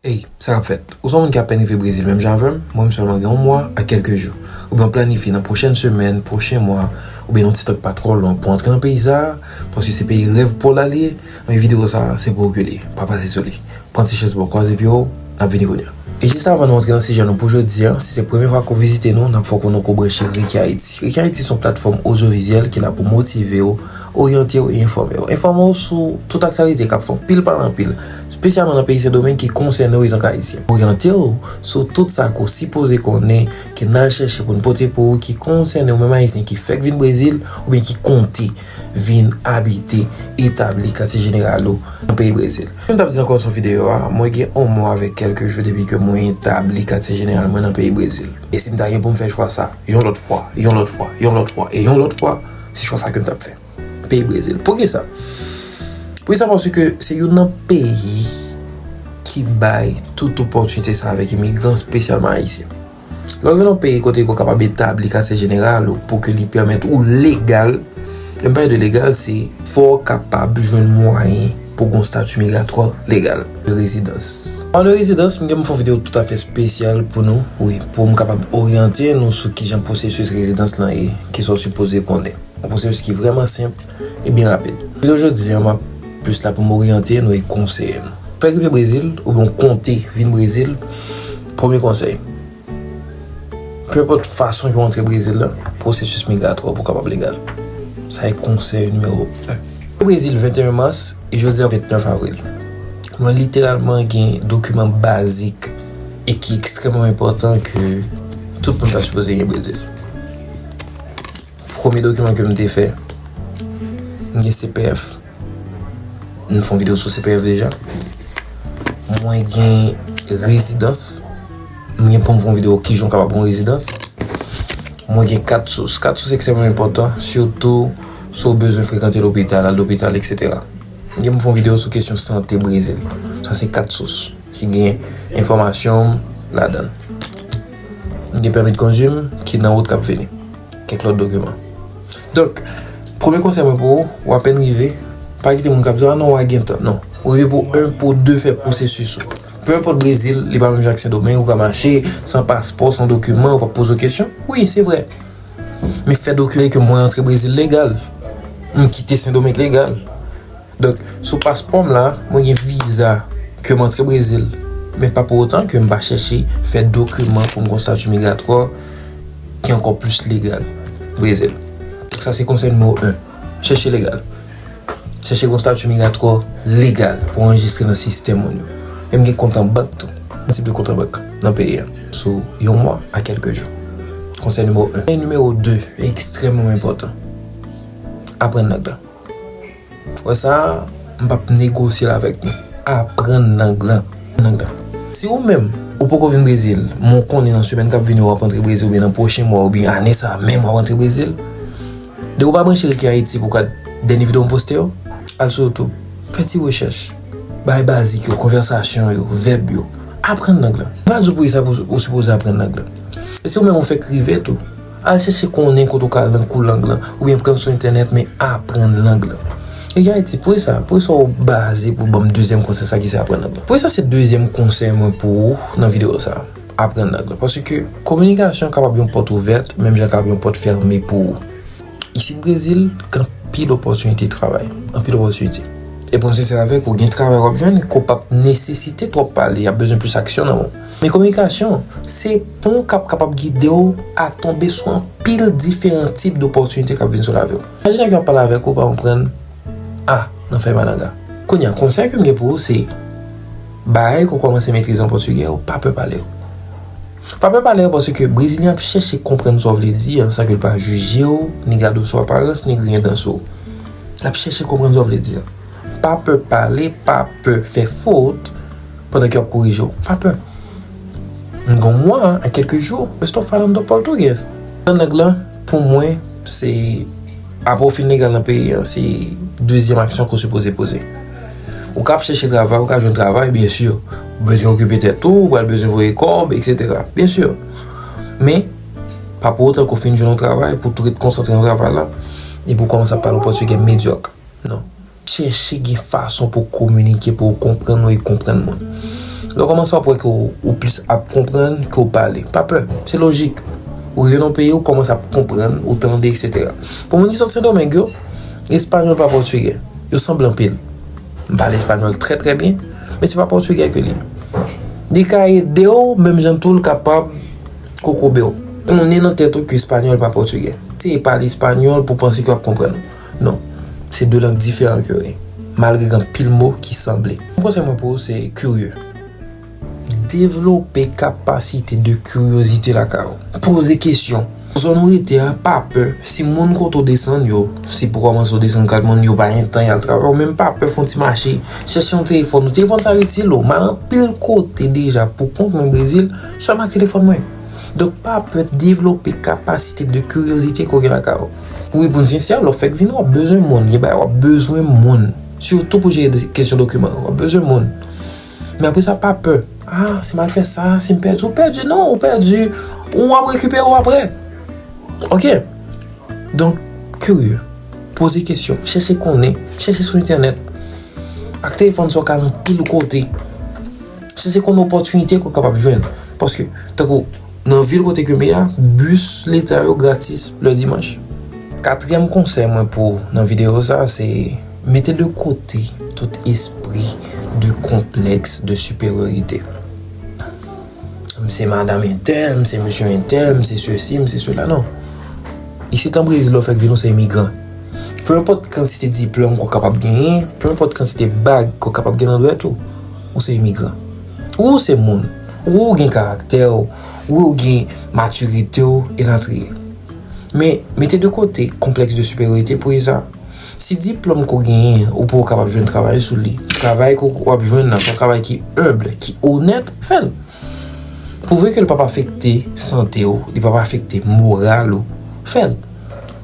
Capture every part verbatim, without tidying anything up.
Hey, sa k ap fèt? Ou se yon moun ki apèn rive Brezil menm jan avè m? Mwen, m sèlman gen yon mwa ak kèlke jou. Oubyen w planifye nan pwochèn semèn, pwochen mwa, oubyen yon ti tan k pa twò long pou antre nan peyi sa a, paske se peyi rèv pa w la li ye, men videyo sa a, se pou ou ke li ye. Pa pase sou li. Pran ti chèz bò, kwaze pye w, n ap vini kounye a. E jis avan nou antre nan sijè nou pou jodi a, si se premye fwa ke w vizite nou, n ap fè w konnen ke w branche Ricky Haiti. Ricky Haiti se yon platfòm odyovizyèl ki la pou motive w, oryante w e enfòme w. Enfòme w sou tout aktyalite k ap fè anpil pale anpil, espesyalman nan peyi Sendomeng ki konsène w etanke Ayisyen. Oryante w sou tout sa ke w sipoze konnen, ke n al chèche pou n pote pou ou, ki konsène w menm Ayisyen ki fèk vin Brezil oubyen ki konte vin abite, etabli katye jeneral ou nan peyi Brezil. Jan m t ap di nan kòmansman videyo a, mwen gen yon mwa avèk kèlke jou depi ke mwen etabli katye jeneral mwen nan peyi Brezil. E si m ta gen pou m fè chwa sa, yon lòt fwa, yon lòt fwa, yon lòt fwa, e yon lòt fwa, se chwa sa ke m t ap fè. Peyi Brezil. Poukisa? Poukisa? Paske se youn nan peyi ki bay tout opòtinite sa avèk imigran, espesyalman ayisyen. Lè w vin nan yon peyi kote ke w kapab etabli katye jeneral ou pou ke li pèmèt ou legal, lè m pale de legal, se fò w kapab jwenn mwayen pou w gen yon stati migratwa legal de rezidans. An de rezidans, m gen pou m fè yon videyo toutafè espesyal pou nou, wi, pou m kapab oryante nou sou kijan pwosesis rezidans lan ye, kisa w sipoze konnen. Yon pwosesis ki vrèman senp e byen rapid. Videyo jodi a, m ap plis la pou m oryante nou e konseye nou. Fèk rive Brezil, oubyen w konte vin Brezil, premye konsèy, penenpòt fason ke w antre Brezil la, pwosesis migratwa w pou kapab legal. Sa e konsèy nimewo en. Brezil venteyen mas, e jodi a ventnèf avril. Mwen literalman gen dokiman bazik e ki ekstrèmman enpòtan ke tout moun ta sipoze gen Brezil. Premye dokiman ke m te fè, m gen C P F. M fè yon videyo sou C P F deja. Mwen gen rezidans. M gen pou m fè yon videyo kijan w kapab gen yon rezidans. Mwen gen kat sous. Kat sous ekstrèmman enpòtan, sitou si w bezwen frekante lopital, al lopital, etsetera. M gen pou m fè yon videyo sou kesyon sante Brezil. Sa se kat sous ki gen enfòmasyon m ladan l. M gen pèmi de kondwi m ki nan wout k ap vini. Kèk lòt dokiman. Donk, premye konsèy mwen pou ou, w apèn rive, pa kite moun k ap di w, "A non, w a gen tan." Non. Ou rive pou, en, pou de, fè pwosesis ou. Penenpòt Brezil, li pa menm jan ak Sendomeng, ou ka mache san paspò, san dokiman, yo p ap poze w kesyon. Wi, se vrè. Men fè dokiman ke mwen antre Brezil legal. M kite Sendomeng legal. Donk, sou paspò m la, mwen gen viza ke m antre Brezil, men pa pou otan ke m pa chèche fè dokiman pou m gen yon stati migratwa ki ankò plis legal Brezil. Donk, sa se konsèy nimewo en. Chèche legal. Chèche gen yon stati migratwa legal pou w anrejistre nan sistèm moun yo. E m gen kont an bank tou. M tip de kont an bank nan peyi a. Sou yon mwa a kèlke jou. Konsèy nimewo en. E nimewo de, ekstrèmman enpòtan. Aprann lang lan. Wè sa, m p ap negosye l avèk nou. Aprann lang lan. Lang lan. Si ou menm, ou poko vin Brezil, men w konnen nan semèn k ap vini w ap antre Brezil oubyen nan pwochen mwa oubyen ane sa a menm w ap antre Brezil, depi w pa branche Ricky Haiti pou w gad dènye videyo m poste yo, al sou YouTube, fè ti rechèch. Bagay bazik yo, konvèsasyon yo, vèb yo. Aprann lang lan. M pa di w pou ki sa pou ou sipoze aprann lang lan. E si ou menm ou fèk rive tou, al chèche konnen kote w ka al nan kou lang lan, oubyen pran l sou entènèt, men aprann lang lan. E Ricky Haiti, poukisa, poukisa w baze pou ban m dezyèm konsèy sa ki se aprann lang lan? Poukisa se dezyèm konsèy mwen pou ou nan videyo sa a? Aprann lang lan. Paske kominikasyon kapab yon pòt ouvèt, menm jan kapab yon pòt fèmen pou ou. Isit Brezil, gen anpil opòtinite travay. Anpil opòtinite. E pou m sensè avèk ou, gen travay w ap jwenn, ke w p ap nesesite twòp pale, y ap bezwen plis aksyon nan men w. Men kominikasyon, se pon k ap kapab gide w a tonbe sou anpil diferan tip dopòtinite k ap vin sou lavi w. Imajine ke y ap pale avèk ou, pa konprann, a, nan fèy malanga. Kounye a, konsèy ke m gen pou ou, se bagay ke w kòmanse metrize an pòtigè, ou pa pè pale yo. Pa pè pale yo paske Brezilyen ap chèche konprann sa w vle di an, san ke l pa jije w, ni gade w sou aparans, ni griyen dan sou w. L ap chèche konprann sa w vle di an. Pa pè pale, pa pè fè fot pandan ke y ap korije w. Pa pè. M gen yon mwa a kèlke jou, me stop falando português. Nan lang lan, pou mwen, se, apre w fin legal nan peyi a, se dezyèm aksyon ke w sipoze poze. Ou ka ap chèche travay, ou ka jwenn travay, byen si. Ou bezwen okipe tèt ou, ou pral bezwen voye kòb, etsetera. Byen si. Men, pa pou otan ke w fin jwenn yon travay, pou w tou ret konsantre nan travay la, epi w kòmanse ap pale yon pòtigè medyòk. Non. Chèche gen fason pou w kominike, pou w konprann ou e konprann moun. Lè w kòmanse w ap wè ke w, ou plis ap konprann ke w pale. Pa pè, se lojik. Ou rive nan yon peyi, ou kòmanse ap konprann, ou tande, etsetera. Pou moun ki sot Sendomeng yo, espanyòl pa pòtigè. Yo sanble anpil. M pale espanyòl trè, trè byen, men se pa pòtigè ke li ye. Li ka ede w, menm jan tou l kapab kokobe w. Konnen nan tèt ou ke espanyòl pa pòtigè. Eseye pale espanyòl pou w panse ke w ap konprann. Non. Se de lang diferan ke yo ye. Malgre gen anpil mo ki sanble. Konsèy mwen pou ou se kirye. Devlope kapasite de kiryozite lakay ou. Poze kesyon. Zòn ou rete a, pa pè. Si moun kote w desann yo, si pou kòmanse w desann kat moun, yo pa gen tan y al travay, ou menm pa pè, fè yon ti mache. Chèche yon telefòn. Telefòn sa itil ou. M al anpil kote deja pou kont mwen Brezil, sèlman ak telefòn mwen. Donk, pa pè devlope kapasite de kiryozite ke w gen lakay ou. Wi, pou n sensè, lè w fèk vini, w ap bezwen moun. Gen bagay w ap bezwen moun. Sitou pou jere de, kesyon dokiman, w ap bezwen moun. Men apre sa, pa pè. Ah, si m al fè sa, si m pèdi, ou pèdi, non, ou pèdi. Ou ap rekipere w apre. Ok? Donk, kirye. Poze kesyon. Chèche konnen. Chèche sou entènèt. Ak telefòn sa, w ka al anpil kote. Chèche konnen opòtinite ke w kapab jwenn. Paske, tankou, nan vil kote ke m ye a, bis leta yo gratis lè dimanch. Katriyèm konsèy mwen pou w nan videyo sa, se mete de kote tout espri de konplèks de siperyarite. M se madanm entèl, m se mesye entèl, m se sesi, m se sela, non. Isit an Brezil, lè w fèk vini, ou se imigran. Peu importe kantite diplòm ke w kapab genyen, peu importe kantite bag ke w kapab gen nan dwèt ou, ou se imigran. Ou se moun. Ou gen karaktè w, ou gen matirite w, elatriye. Men, mete de kote konplèks de siperyorite pou sa. Si diplòm ke w genyen, ou poko kapab jwenn travay sou li, travay ke w ap jwenn nan, se yon travay ki enb, ki onèt, fè l. Pouvi ke l p ap afekte sante w, li p ap afekte moral ou, fè l.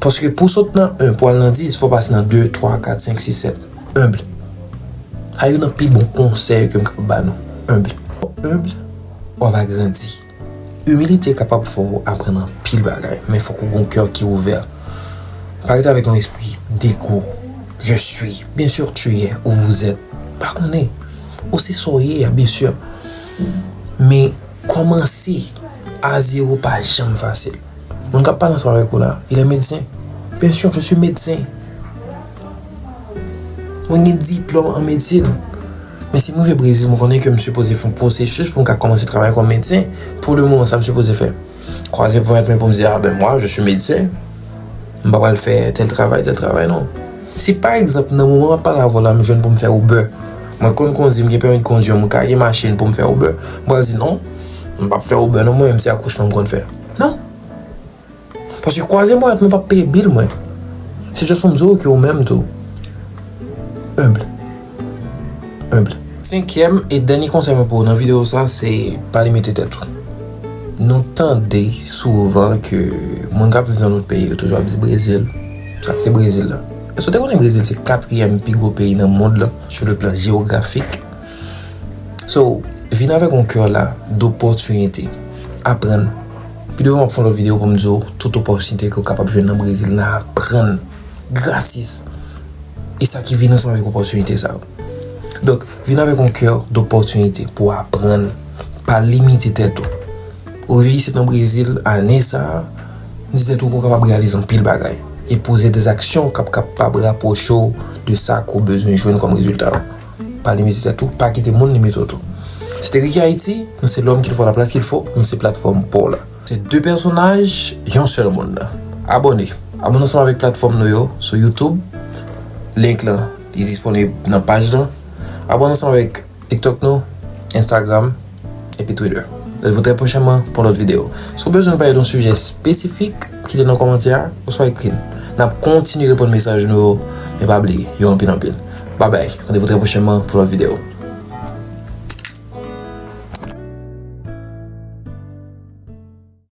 Paske pou w sot nan en, pou w al nan dis, fò w pase nan de, twa, kat, senk, sis, sèt. Enb. Sa youn nan pi bon konsèy ke m kapab ba nou. Enb. Enb, w ap agrandi. Imilite kapab fè w aprann anpil bagay, men fòk ou gen yon kè ki ouvè. Pa rete avèk yon espri dego. Je suis. Bien sûr, tu es ou vous êtes. Pa konnen. Ou se sa w ye a, bien sûr. Men kòmanse a zewo pa janm fasil. Moun k ap pale ansanm avèk ou la, il est médecin. Bien sûr, je suis médecin. Mwen gen diplòm an medsin. Men si m rive Brezil, mwen konnen ke m sipoze fè yon pwosesis pou m ka kòmanse travay kòm medsen. Pou le moman, sa m sipoze fè? Kwaze ponyèt men pou m di, ah ben, moi, je suis médecin. M pa pral fè tèl travay, tèl travay, non. Si, pa egzanp, nan moman m ap pale avè w la, m jwenn pou m fè Uber, mwen konn kondi, m gen pèmi de kondi, m ka gen machin pou m fè Uber, m pral di, non, m p ap fè Uber, non, mwen menm, se akouchman m konn fè. Non. Paske kwaze m wè mwen p ap peye bil mwen. Se just pou m di w ke ou menm tou. Enb. Enb. Senkyèm e dènye konsèy mwen pou ou nan videyo sa, se pa limite tèt ou. Nou tande souvan ke moun k ap viv nan lòt peyi yo toujou ap di Brezil. Sa k te Brezil la? Èske w te konnen Brezil se katriyèm pi gwo peyi nan mond lan, sur le plan géographique? So, vin avèk yon kè la dopòtinite. Aprann. Pi devan m ap fè yon lòt videyo pou m di w tout opòtinite ke w kapab jwenn nan Brezil, nan aprann gratis. E sa ki vin ansanm avèk opòtinite sa yo. Donk, vin avèk yon kè dopòtinite pou aprann. Pa limite tèt ou. Ou rive isit nan Brezil, ane sa a, di tèt ou ke w kapab reyalize anpil bagay. E poze de zaksyon k ap kapab rapwoche w de sa ke w bezwen jwenn kòm rezilta. Pa limite tèt ou, pa kite moun limite w tou. Se te Ricky Haïti, nou se l'homme qu'il faut, la place qu'il faut, nou se platfòm pa w la. Se de pèsonaj, yon sèl moun. Abòne. Abòne ansanm avèk platfòm nou yo sou YouTube. Link lan, li disponib nan paj lan. Abòne ansanm avèk TikTok nou, Instagram, epi Twitter. Retrouvez-vous très prochainement pour l'autre vidéo. Si w bezwen nou pale de yon sijè espesifik, kite nan kòmantè a, oswa ekri n. N ap kontinye reponn mesaj nou yo, men pa bliye, yo anpil anpil. Bye bye. Rendez-vous très prochainement pour l'autre vidéo.